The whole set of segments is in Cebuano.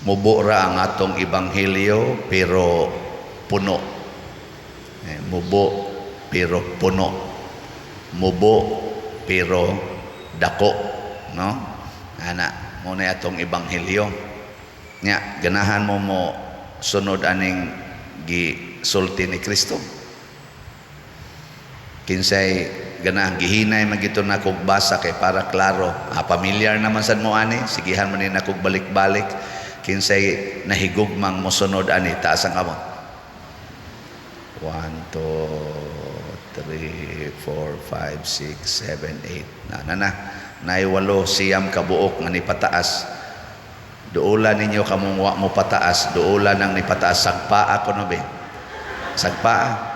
Mubo ra ang atong ebanghelyo pero puno. Eh, mubo pero puno. Mubo pero dako, no? Ana, mao na atong ebanghelyo. Nya, ganahan mo mo sunod aning gisulti ni Kristo? Kinsay ganahan? Gihinay man gito na kog basa kay para klaro. Ah, familiar naman sad mo ani, sigihan man ni nakog balik-balik. Kinsay nahigugmang mosunod ani, taas ang kamot. 1, 2, 3, 4, 5, 6, 7, 8. Na na na. Nay 89 ka buok nga nipataas. Duola ninyo kamong wa mo pataas, duola nang nipataas, sagpa ako no be. Sagpa.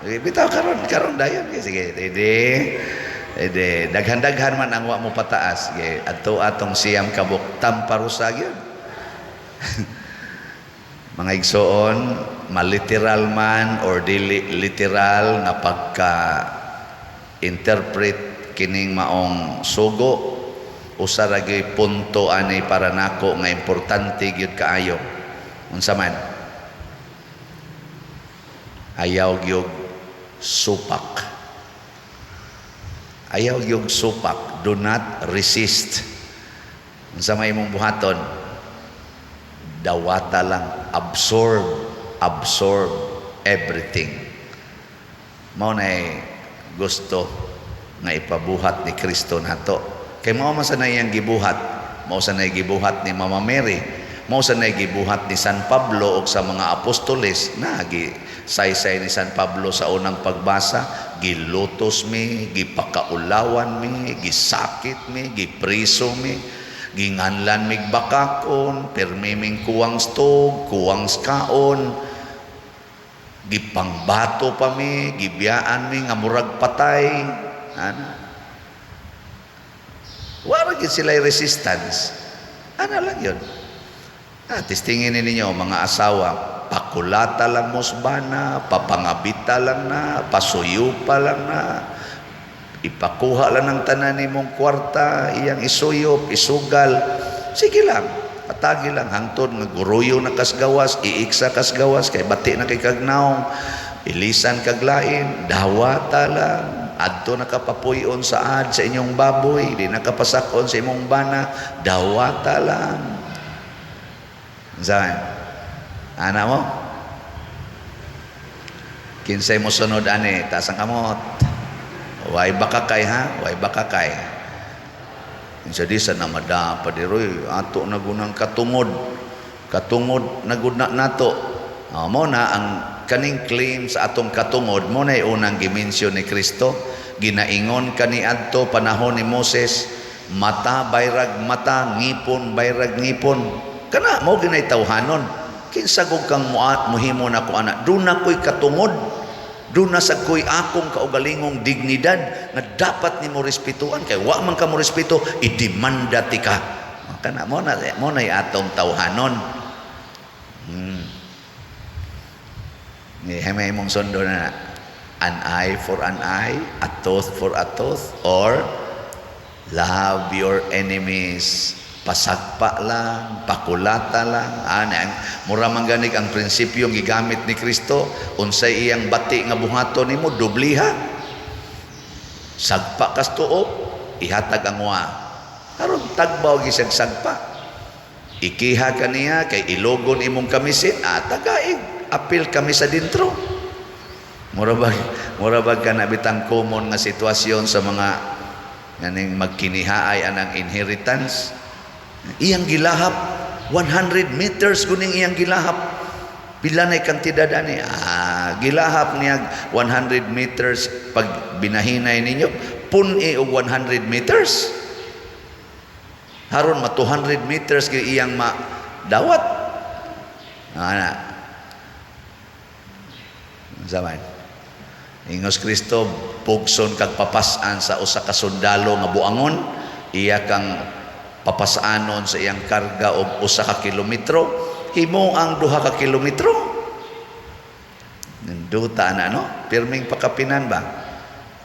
Eh, bitaw karon karon dayon. Sige, ready. Ready. Daghan-daghan man ang wa mo pataas. Sige, adto atong 9 ka buok tamparusa gyud. Mga igsoon, maliteral man or dili literal nga pagka interpret kining maong sugo, usa ra gyud punto ani para nako nga importante gyud kaayo. Unsa man? Ayaw gyud supak. Ayaw gyud supak. Do not resist. Unsa may imong buhaton? Dawata lang, absorb, absorb everything. Mao na gusto nga ipabuhat ni Kristo nato. Kay mao man sa na iyang gibuhat, mao sa na gibuhat ni Mama Mary, mao sa na gibuhat ni San Pablo ug sa mga apostoles na gi saysay ni San Pablo sa unang pagbasa, gilutos mi, gipakaulawan mi, gisakit mi, gipriso mi, ginganlan mig bakakon, pirmi ming kuwang stog, kuwang kaon, gipangbato pa mi, gibiyaan mi nga murag patay. Ana. Wala gyud sila resistance. Ana lang yun. Ah, testingin ninyo mga asawa, pakulata lang mo sa bana, papangabita lang na, pasuyo pa lang na, ipakuha lang ng tanan nimong kwarta, iyang isuyop, isugal. Sige lang, patagi lang, hangtod nga guruyo na kasgawas, iiksa kasgawas, kay bati na kay kagnaong, ilisan kaglain, dawata lang, adto nakapapuyon sa ad sa inyong baboy, di nakapasakon sa imong bana, dawata lang. Saan? Ana mo? Kinsay mo sunod ani, taas ang kamot. Way baka kay ha? Way baka kay. Kinsa di sa namada pa di roy, ato na gunang katungod. Katungod na gud na nato. Oh, mo na ang kaning claim sa atong katungod, mo na unang gimensyon ni Kristo. Ginaingon kani adto panahon ni Moses, mata bayrag mata, ngipon bayrag ngipon. Kana mo ginay tawhanon. Kinsa gud kang muhimo na ko ana, duna ko'y katungod. Duna sa ko'y akong kaugalingong dignidad nga dapat nimo respetuan, kay wa man ka mo respeto, idemanda ti ka. Kana mo na atong tawhanon. Ni may imong sundo na an eye for an eye, a tooth for a tooth, or love your enemies. Pasagpa lang, pakulata lang. Ani, ang, mura man ganig ang prinsipyo gigamit ni Kristo, unsay iyang bati nga buhaton nimo, dubliha. Sagpa kas tuo, ihatag ang wa. Karon tagbaw gisag sagpa. Ikiha kaniya kay ilogon imong kamisin, ah, tagaig, apil kami sa dintro. Mura bag kana bitang common nga sitwasyon sa mga ganing magkinihaay anang inheritance. Iyang gilahap 100 meters kuning iyang gilahap. Pila na kantidad ani? Ah, gilahap niya 100 meters, pag binahinay ninyo pun-i og 100 meters. Haron ma 200 meters kay iyang ma dawat. Ana. Zaman. Ingos Kristo, pugson kag papasan sa usa ka sundalo nga buangon, iya kang papasanon sa iyang karga og 1 ka kilometro, himo ang 2 ka kilometro. Ninduta na no, pirming pakapinan ba?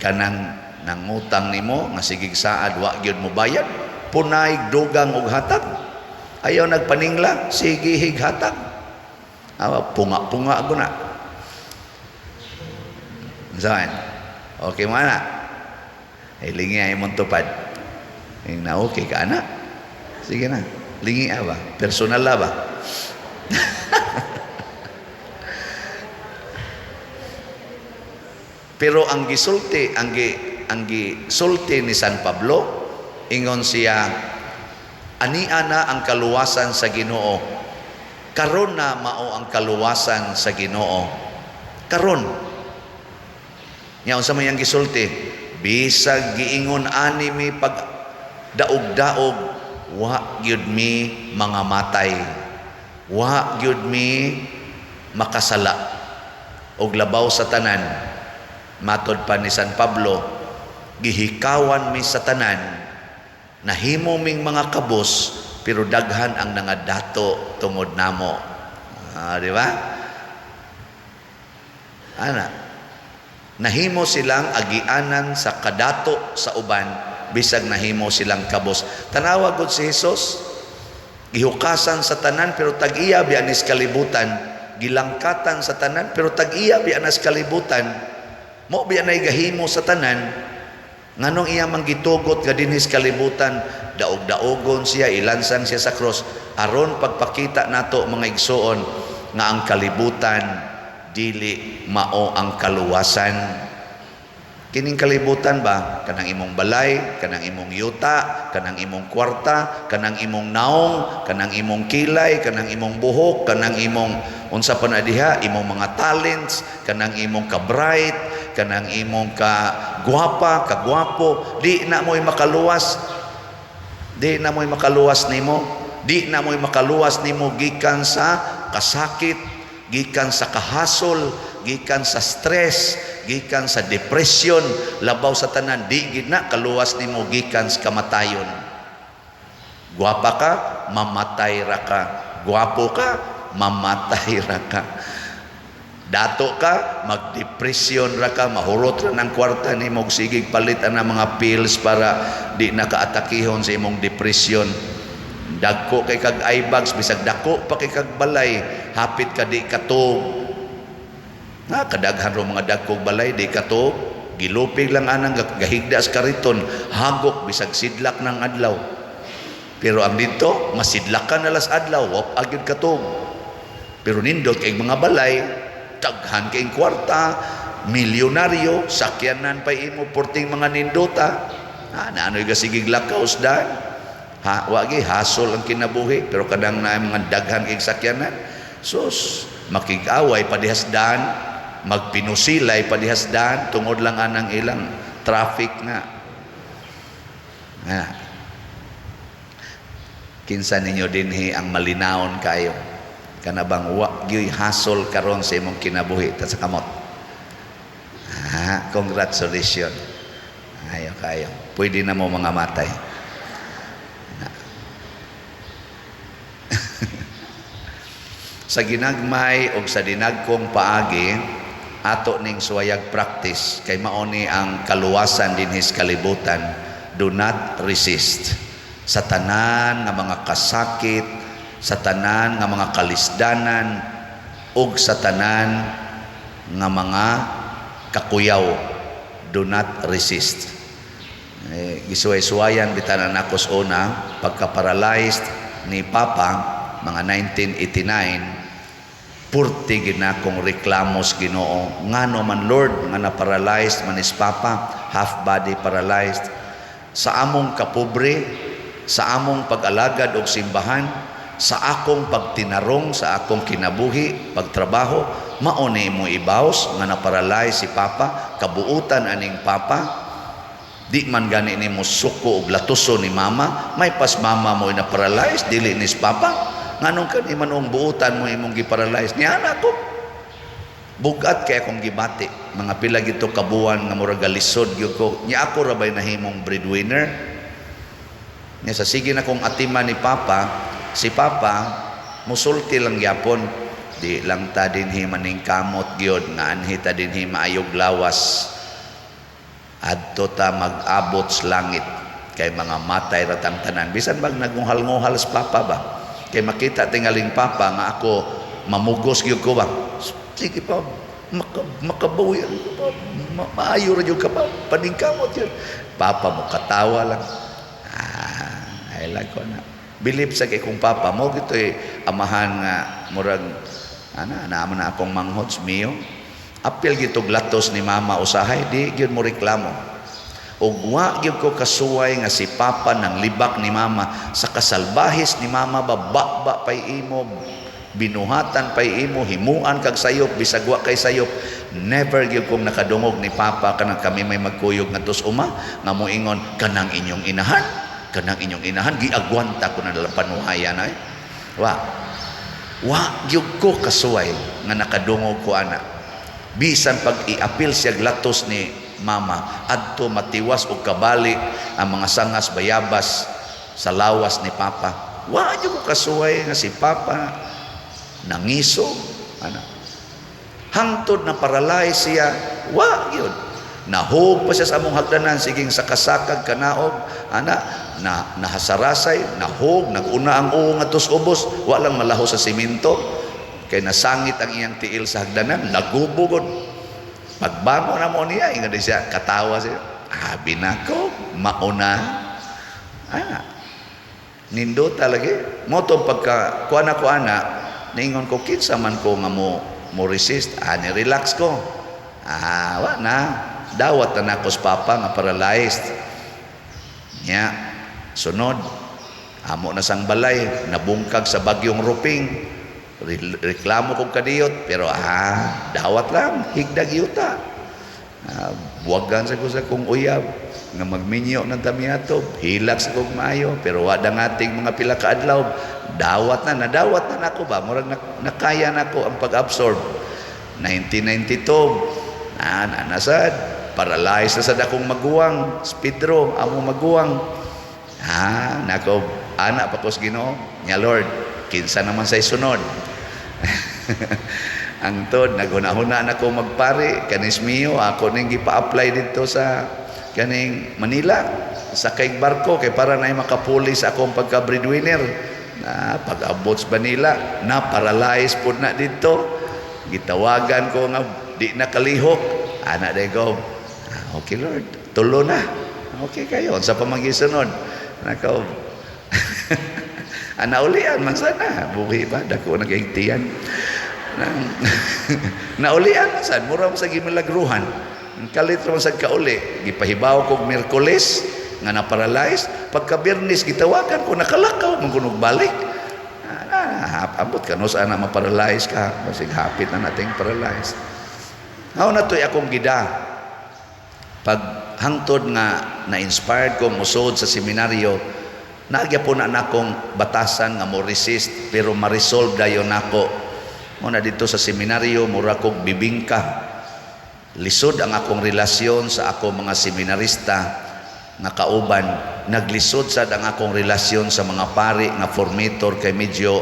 Kanang nangutang nimo nga sigig saad wa gyud mo bayad, punay dugang og hatag. Ayaw nagpaningla, sige highatag. Awa, punga-punga ako na. Saan? Okay mo na. Ay, lingi ay mong tupad. Ay, na okay ka na. Sige na. Lingi ba? Personal la ba? Pero ang gisulti, ang gisulti ni San Pablo, ingon siya, ania na ang kaluwasan sa Ginoo. Karon na mao ang kaluwasan sa Ginoo. Karon. Nya unsa may ang gisulti? Bisag giingon ani mi pag daog-daog, wa gyud mi mga matay. Wa gyud mi makasala. Og labaw sa tanan, matod pa ni San Pablo, gihikawan mi sa tanan, nahimo ming mga kabos, pero daghan ang nangadato tungod namo. Di ba? Ana, nahimo silang agianan sa kadato sa uban, bisag nahimo silang kabos. Tanawa gud si Hesus, gihukasan sa tanan pero tag-iya biya nis kalibutan, gilangkatan sa tanan pero tag-iya biya nas kalibutan. Mo biya nay gahimo sa tanan, nganong iya man gitugot nga dinhis kalibutan, daog-daogon siya, ilansang siya sa cross, aron pagpakita nato mga igsoon nga ang kalibutan dili mao ang kaluwasan. Kining kalibutan ba, kanang imong balay, kanang imong yuta, kanang imong kwarta, kanang imong naong, kanang imong kilay, kanang imong buhok, kanang imong unsa pa na diha, imong mga talents, kanang imong ka-bright, kanang imong ka-gwapa, ka-gwapo, di na mo'y makaluwas. Di na mo'y makaluwas nimo. Di na mo'y makaluwas nimo gikan sa kasakit, gikan sa kahasol, gikan sa stress, gikan sa depression, labaw sa tanan, di gid na kaluwas nimo gikan sa kamatayon. Gwapa ka, mamatay ra ka. Gwapo ka, mamatay ra ka. Dato ka, magdepresyon ra ka, mahurot ra ng kwarta nimo, sigig palit ang mga pills para di na kaatakihon sa imong depression. Dagko kay kag eye bags, bisag dako pa kay kag balay, hapit ka di katog. Na kadaghan ro mga dagkog balay di katog, gilupig lang anang gahigda sa kariton, hagok bisag sidlak ng adlaw. Pero ang dito, masidlakan na las adlaw, wap agad katog. Pero nindot kay mga balay, daghan kay kwarta, milyonaryo, sakyanan pa imo porting mga nindota. Ha, naanoy gasigig lakaw dan. Ha, wagi hasol ang kinabuhi, pero kadang na mga daghan kay sakyanan. Sus, makig-away padihasdan, magpinusilay padihasdan, tungod lang anang ilang traffic nga. Ha. Kinsa ninyo dinhi ang malinaon kayo? Kana bang wa gyuy hasol karon sa imong kinabuhi ta sa kamot? Ha, congratulations. Ayo kayo. Pwede na mo mga matay. Sa ginagmay og sa dinagkong paagi, ato ning suwayag practice kay mao ni ang kaluwasan dinhis kalibutan. Do not resist. Sa tanan nga mga kasakit, sa tanan nga mga kalisdanan, ug sa tanan nga mga kakuyaw, do not resist. Gisuway-suwayan bitan na ako sa una, pagka-paralyzed ni Papa, mga 1989, purti ginakong reklamos Ginoo. Ngano man Lord, nga na-paralyzed man is Papa, half body paralyzed. Sa among kapobre, sa among pag-alagad og simbahan, sa akong pagtinarong, sa akong kinabuhi, pagtrabaho, mao ni imo ibaws nga na-paralyze si Papa, kabuutan aning Papa. Di man gani nimo suko og latuso ni Mama, may pas mama mo na-paralyze, dili ni si Papa. Nganong kani man ang buutan mo imong giparalyze? Niya na ako. Bugat kay akong gibati. Mga pila gito kabuan nga murag galisod gyud ko. Nya ako ra bay nahimong breadwinner. Nya sa sige na kong atiman ni Papa, si Papa musulti lang gyapon. Di lang ta dinhi maning kamot gyud, nga anhi ta dinhi maayog lawas. Adto ta mag-abot sa langit kay mga matay ratang tanan. Bisan bag nagunghal-nguhal sa Papa ba? Kay makita tingaling papa nga ako mamugos gyud ko ba. Sige pa, makabawi ka pa, maayo ra gyud ka pa, paningkamot yun. Papa mo katawa lang. Ah, I like ko na. Believe sa kay kong papa mo gito'y amahan nga murag ana naman na akong manghods mio. Apil gitog latos ni mama usahay, di gyud mo reklamo. Ug wa gyud ko kasuway nga si papa nang libak ni mama sa kasalbahis ni mama ba, ba pay imo, binuhatan pay imo, himuan kag sayop bisag wa kay sayop. Never gyud kong nakadungog ni papa kanang kami may magkuyog ngadto sa uma nga moingon, "Kanang inyong inahan, kanang inyong inahan, giagwanta ko na lang panuhayan." Ay, wa wa gyud ko kasuway nga nakadungog ko ana. Bisan pag iapil siya latos ni mama adto matiwas og kabali ang mga sangas bayabas sa lawas ni papa, wa gyud ko kasuway nga si papa nangiso ana. Hangtod na paralyze siya, wa gyud. Nahog pa siya sa among hagdanan, siging sa kasakag kanaog ana, na nahasarasay, nahog, naguna ang uong ngadto sa ubos, wa lang malaho sa simento kay nasangit ang iyang tiil sa hagdanan, lagubogod. Pagbangon na mo niya, ingon siya, katawa siya, "Abi nako mauna." Ah, nindota lagi mo to. Pagka kuha na ko ana, niingon ko, kinsa man ko nga mo resist ani? Relax ko. Ah, wa na, dawat na nako sa papa nga paralyzed nya. Sunod, amo na sang balay nabungkag sa bagyong Ruping. Reklamo kog kadiyot, pero ah, dawat lang, higdag yuta. Ah, buwagan sa ko sa kong uyab nga magminyo ng tamiato, hilak sa kog maayo, pero wa na ating mga pila ka adlaw, dawat na, nadawat na nako ba, murag nakaya nako ang pag-absorb. 1992, na nasad, paralyzed na sad akong maguwang, si Pedro, among maguwang. Ah, nako, ana pa ko sa Ginoo, nya Lord, kinsa naman say sunod? Ang tod, naghuna-huna na ko magpari, kanis mio, ako ning gipa-apply dito sa kaning Manila, sa kay barko, kay para na makapuli sa akong pagka-breadwinner. Na pag-abot sa Manila, na paralyzed pod na dito. Gitawagan ko nga di na kalihok. Ana day ko, ah, okay Lord, tulo na. Okay kayo, unsa pa magisunod? Nako, ana ulian man sana, buhi ba, dako na kay tiyan. Naulian man sad, mura man sa gimilagruhan. Ang kalit man sad kauli, gipahibaw kog Miyerkules nga na-paralyze, pagka Biyernes gitawagan ko, nakalakaw man kunog balik. Ah, ambot ka no sana ma-paralyze ka, basig hapit na nating paralyze. Hao na to'y akong gida. Pag hangtod nga na-inspired ko musod sa seminaryo, naagya po na nakong batasan nga mo resist, pero ma-resolve dayon nako. Mo na dito sa seminaryo, mura kog bibingka. Lisod ang akong relasyon sa ako mga seminarista nga kauban. Naglisod sad ang akong relasyon sa mga pari nga formator kay medyo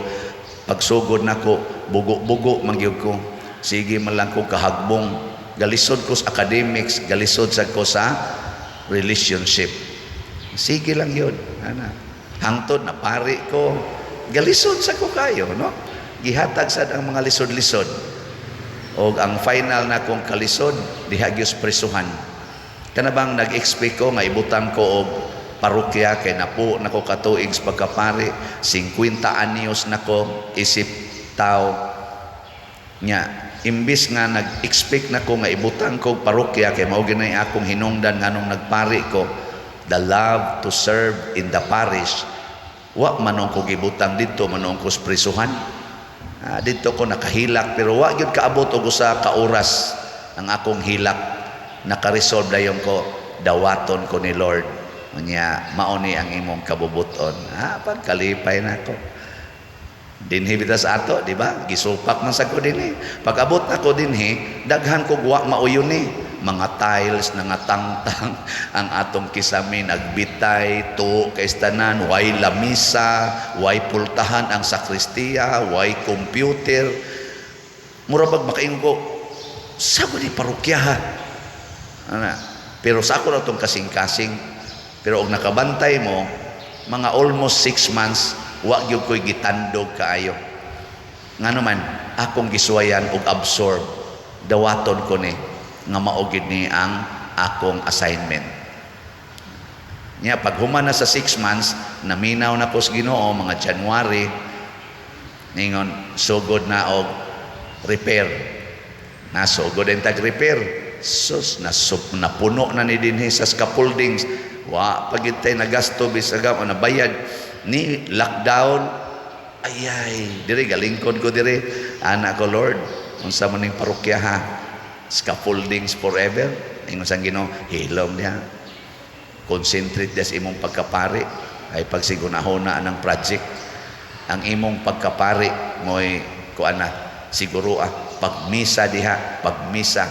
pagsugod nako bugo-bugo man gyud ko. Sige man lang ko kahagbong. Galisod ko sa academics, galisod sad ko sa relationship. Sige lang yun. Ana. Hangtod na pari ko, galisod sa ko kayo, no? Gihatag sad ang mga lisod-lisod. O ang final na kong kalisod, diha gyud sa presuhan. Kana bang nag-expect ko nga ibutang ko og parokya kay napo nako katuig sa pagkapari, 50 anyos nako isip tao nya. Imbis nga nag-expect nako nga ibutang ko og parokya kay mao gyud akong hinungdan nganong nagpari ko, the love to serve in the parish, wa man ko gibutang didto, manuong ko sa prisuhan. Ah, didto ko nakahilak, pero wa gyud kaabot og usa ka oras ang akong hilak. Naka-resolve dayon ko, dawaton ko ni Lord. Unya mao ni ang imong kabubuton. Ah, pagkalipay nako. Dinhi bitaw sa ato, di ba? Gisupak man sa ko dinhi. Pag abot nako dinhi, daghan kog wa mauyon ni mga tiles na nga tangtang, ang atong kisame nagbitay, tuo kay tanan, way lamisa, way pultahan ang sakristiya, way computer. Mura bag makaingon ko, sa ni parokya ha? Ana, pero sa ako na tong kasing-kasing. Pero og nakabantay mo, mga almost 6 months, Wa gyud ko'y gitandog kaayo. Ngano man, akong gisuwayan og absorb. Dawaton ko ni nga mao gid ni ang akong assignment. Nya pag human na sa 6 months, naminaw na ko sa Ginoo mga January, ningon sugod na og repair. Nasugod ang tag repair. Sus, nasup, napuno na ni dinhi sa scaffoldings. Wa pa gid tay nagasto bisag o nabayad ni lockdown. Ayay, diri galingkod ko diri. Ana ko, "Lord, unsa man ning parokya ha? Scaffoldings forever." Ingon sang Ginoo, "Hilom diha. Concentrate des imong pagkapari ay pagsigunahona ng project. Ang imong pagkapari mo'y kuan na siguro ah, pagmisa diha, pagmisa."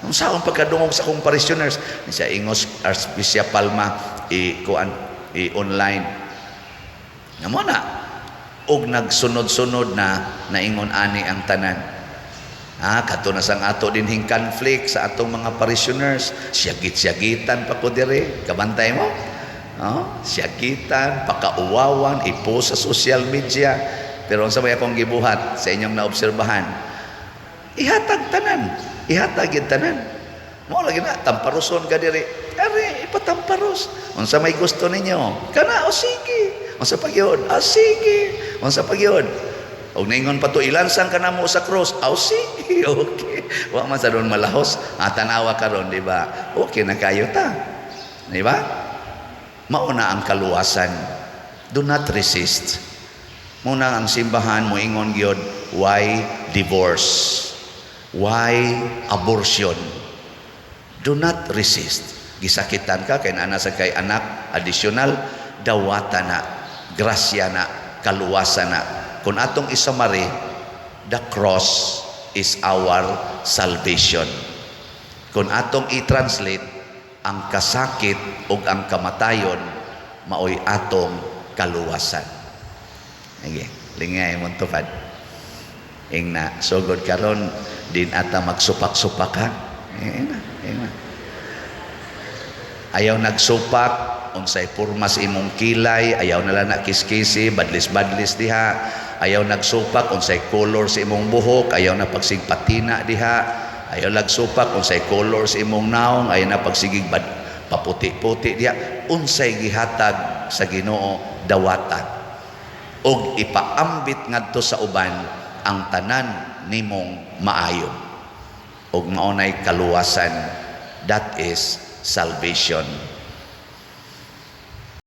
Unsa akong pagkadungog sa akong parishioners siya ingos Archbishop Palma i kuan i online nga mo na og nagsunod-sunod na naingon ani ang tanan. Ah, kadto na sang ato dinhing conflict sa atong mga parishioners, siyagit-siyagitan pa ko dire, kabantay mo? Oh, siyagitan, pakauwawan, i-post sa social media. Pero unsa may akong gibuhat sa inyong naobserbahan? Ihatag tanan, ihatag gyud tanan. Mo lagi na tamparuson ka diri. Ari ipatamparos. Unsa may gusto ninyo? Kana o sige. Unsa pa gyud? Ah, sige. Unsa pa gyud? Og naingon pa to, "Ilansang ka namo sa cross." Aw, sige, okay. Wa man sa doon malahos. Ah, tanawa karon, di ba? Okay na kayo ta. Di ba? Mauna ang kaluwasan. Do not resist. Muna ang simbahan mo ingon gyud, why divorce? Why abortion? Do not resist. Gisakitan ka kay naa sa kay anak additional, dawata na, grasya na, kaluwasan na. Kung atong i-summary, the cross is our salvation. Kung atong i-translate, ang kasakit ug ang kamatayon maoy atong kaluwasan. Sige, lingay mo tupad. Ing na, sugod karon din ata magsupak-supak ha. Ing na, ing na. Ayaw nagsupak, unsay porma sa imong kilay, ayaw na lang na kiskisi, badlis-badlis diha. Ayaw nagsupak, unsay color sa imong buhok, ayaw na pagsig patina diha. Ayaw nagsupak, unsay color sa imong naong, ayaw na pagsigig bad, paputi-puti diha. Unsay gihatag sa Ginoo, dawata. Og ipaambit ngadto sa uban ang tanan nimong maayo. Og maunay kaluwasan. That is salvation.